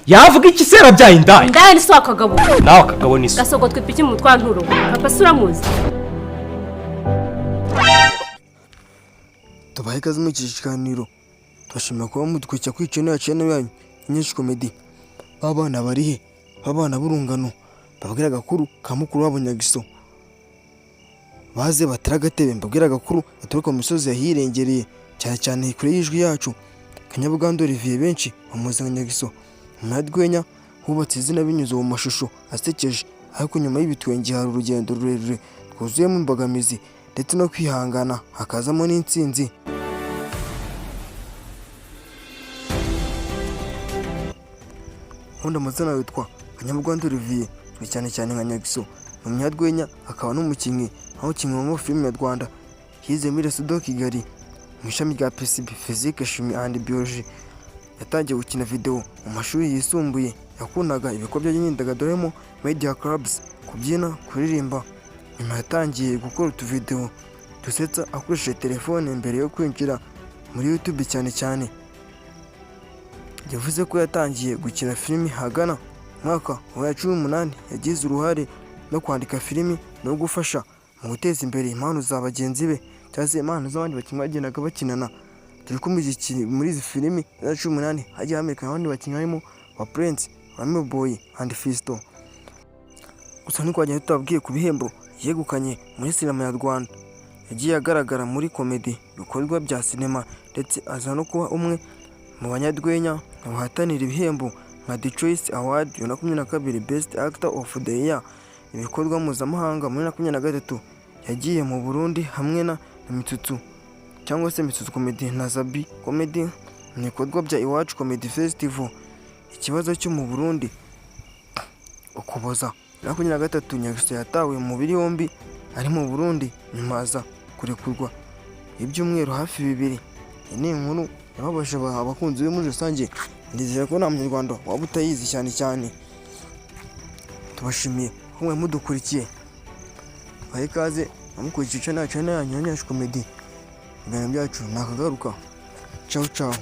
Yavuga iki se? Yarabyaye indaya. Indaya ni so akagabo. Nawe akagabo ni so. Gasogotwa ipiki mu twanturo. Papa se uramuzi? Tubahe ikaze muri iki kiganiro. Tubashimira kuba mudukurikira kuri channel yacu yanyu Nyinshi Comedy. Ba bana bari he? Ba bana b'urungano babwira agakuru ka mukuru wabo Nyagiso. Baze batera agatebe mbabwira agakuru gaturuka mu misozi yahirengereye cyane cyane kure y'ijwi yacu. Kanyabuganda Olivier, benshi bamuzi nka Nyagiso, umunyarwenya wubatse izina binyuze mu mashusho asekeje, ariko nyuma y'ibitwenge hari urugendo rurerure rwuzuyemo imbogamizi ndetse no kwihangana, hakazamo n'intsinzi. Ubundi amazina witwa Kanyabuganda Olivier, uzwi cyane cyane nka Nyagiso, ni umunyarwenya akaba n'umukinnyi, aho umukinnyi wa filime nyarwanda. Yize muri Resedo Kigali mu ishami rya PCB, Physique, Chimie and Biologie. Yatangiye gukina video mu mashuri yisumbuye. Yakundaga ibikorwa by'imyidagaduro harimo media clubs, kubyina, kuririmba. Nyuma yatangiye gukora utuvideo dusetsa akoresheje telefone mbere yo kwinjira muri YouTube cyane cyane. Yavuze ko yatangiye gukina filimi ahagana mu mwaka wa 2018. Yagize uruhare no kwandika filimi no gufasha mu guteza imbere impano za bagenzi be cyangwa se impano z'abandi bakinnyi bagendaga bakinana, dore ko muri izi filimi za 18 hagiye hamenyekana abandi bakinnyi harimo ba Prince, Remy Boy and Fiston. Gusa ntitwagenda tutababwiye ku bihembo yegukanye muri sinema nyarwanda. Yagiye agaragara muri comedy, ibikorwa bya sinema, ndetse aza no kuba umwe mu banyarwenya bahatanira ibihembo nka The Choice Award 2022, Best Actor of the Year, ibikorwa mpuzamahanga. Muri 2023 yagiye mu Burundi hamwe na Mitsutsu cyangwa se Mitsutsu Comedy na Zabi Comedy mu bikorwa bya Iwacu Comedy Festival, ikibazo cyo mu Burundi, Ukuboza 2023. Nyagiso yatawe muri yombi ari mu Burundi, nyuma aza kurekurwa ibyumweru hafi 2. Iyi ni inkuru yababaje abakunzi be muri rusange. Ndizera ko nta munyarwanda waba utayizi cyane cyane. Tubashimiye ko mwe mudukurikiye. Bahe ikaze amukurikiye channel yacu yanyu ya Nyash Comedy. Ibiganiro byacu nakagaruka. Ciao ciao.